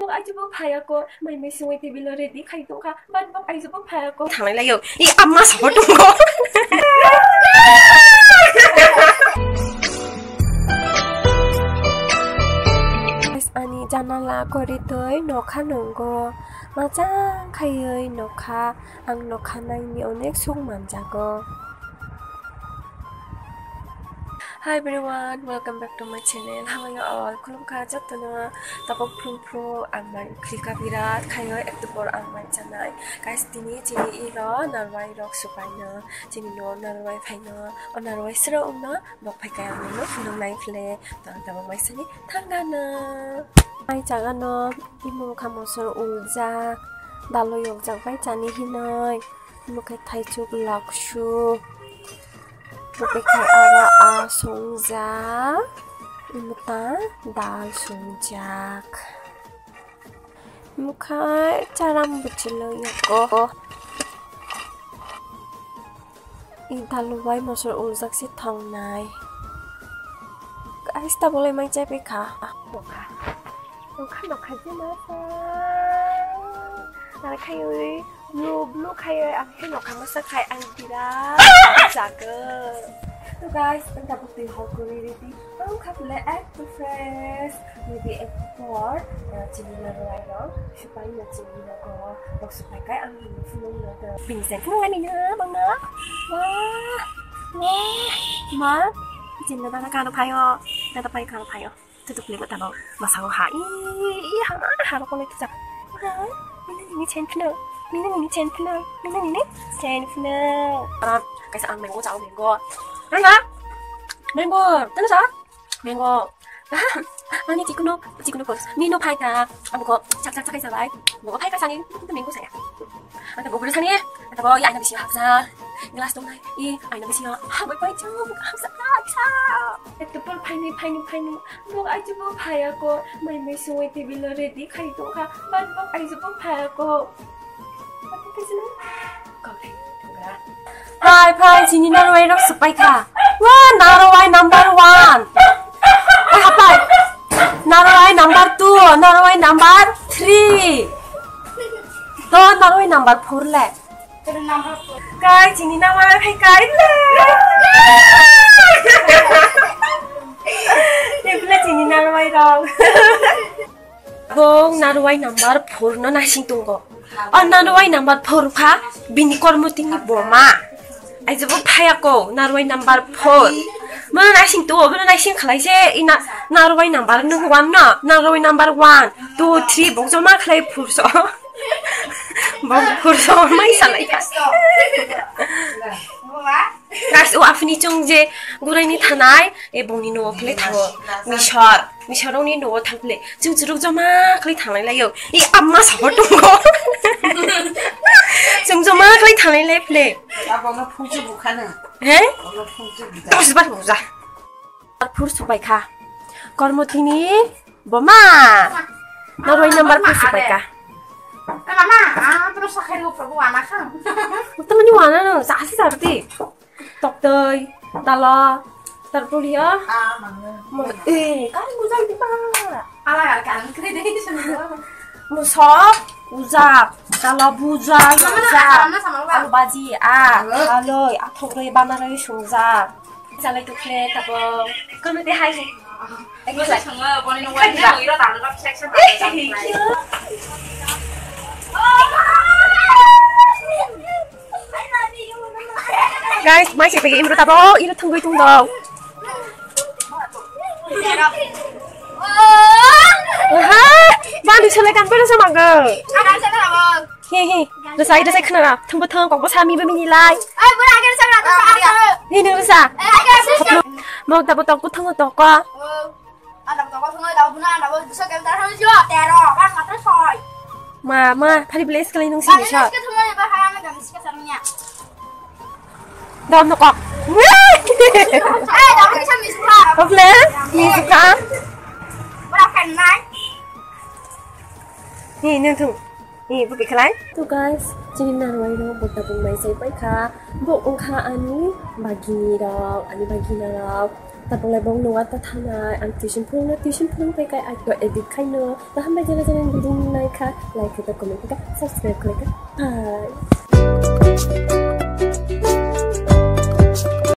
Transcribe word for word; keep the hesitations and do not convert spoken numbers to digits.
Ajibo phayako, mai mai songwi table ready khai tongkha, but bo ajibo phayako. Thanglai layo. I amma sabo tongo. Ani janala koritwi nokha nongo. Majang khaiwi nokha. Ang nokha naini onek suk manjago. Hi everyone, welcome back to my channel. How are you all? Khulumkha jotono. Tabuk phung phung ang mai khlika birat khaio ektu por ang mai chanai. Guys, tini chini iro narwai rok supaino. Chini no narwai phaino. O narwai sero ungno bok phaika ang no phunuk nai phle. Tang tabuk mai sani thangano. Mai chagano imung kha mosor uljak. Dalo yokjak bai chani hinoi. Imo khe thaichuk laksu. Bo khe aro a songjak. Imo ta dal songjak. Imo khe charam bwchwlwi yago. I dal bai mosor uljak se thongnai. Guys, ta bolai mai chai pai kha. Nokha. Nokha, nokha je ma sa. Nara khaiwi. Blue, blue khai, ang khe nokha masa khai, ang birat jago. To guys, ang tabuk twi hor kwrwi ready. Ang kha pule ekdom fresh. Ready ekdom por, uh, chini narwai rok. Supai no chini nogo. Bok supai kai ang hini phunung no to. Bini sen phunung ani na, bang na. Wah, wah, ma. Chini na bana kano phayo. Na to phayo, kano phayo. Tutuk ni botano masao ha. I, i, ha, ha, rokole tuja. Ha, mini, mini chen phno. Mini, mini chen phno. Mini, mini chen phno. Ara, kaisa ang mango chao, mango. Rana? Mango, tano sa? Mango. Ani chikuno, chikuno kos. Mino phai ta. Abo ko, chak, chak, chak, kaisa bai. Bo phai ka sani, mango saya. Anta bo guru sani, anta bo ya aina bisi haksa. Glass tong nai. I aina bisi ha, bai pai chu, haksa, haksa. Ekta por phaini, phaini, phaini. Bo aji bo phaya ko, mai mai sungwi table ready khai tong kha. Ban bo aji bo phaya ko. Apa khe sini? Kau dai, tong kha. Phai, phai, chini narwai rok supai kha. Wah, narwai number one. Wah, hapai. Narwai number two, narwai number three. To narwai number four le. Kai chini narwai khai kai le. Tebule chini narwai rok. Bo narwai number four no nasing tongo. O narwai number four kha bini kormo tini boma. Aijabo phaya ko narwai number four. Bono naising to, bono naising khalai se ina narwai number nung one no, narwai number one, two, three, bok joma khalai four so. Bok four so mai salai ka. Guys, o aphini chung je gurai ni thanai, e bongni no khle thango. Misor. Misarokni nogo thang phle. Chwng chwrwk joma khlai thanglai laio. I amma sabo tongo. Chwng joma khlai thanglai lai phle. Abono phungchi bukhano. He? Abono phungchi buja. Dos bar buja. Ar phur supai kha. Kormotini boma. Narwai number phur supai kha. Mama, ah, terus akhirnya perlu anak kan. Tamani wana no, sasi sarti. Toktoi, dalo, tarpor ya. Ah, mangga. Mo-, eh, kari bujai di ba. Ala, ala, kari kri deh, semua. Musok, ujak, dalo bujai, ujak. Alu baji, ah, alu, athok roi, bana roi, sungjak. Jalai tukle, tabo. Kono te hai hai. Guys, mai se pagi imro tabo, iro thangwi tungdo. Oha, bani sele kan pera sama go. He he, resai resai khna ra, thangbo thang kok basa mi ba mini lai. Ai, bura age resai ra, resai ra. Ni ni resa. Ai, age resai. Mok tabo tok bu thang tok ko. Ada tok ko thang da bu na da bu bisa kan tar ham jo. Tero, ba kata soi. Ma ma, phari bless kali nung sini sha. Ke thang ba ha na gam sika samnya. Dam no kok. Eh, dam ke sami suka. Oble, ni suka. Bura kan nai. Ni nung thung. Ni, bo khe khlai? To guys, chini narwai rok bo tabuk mai sai pai kha. Bo wngkha ani bagini rok, ani bagina rok. Tabuk lai bo nungya ta thanai, ang tuition phurungno, tuition phurung pai kai, ai to edit khaino. To hambai jala jala ni building Kha, like kha, comment kha, subscribe kha. Bye.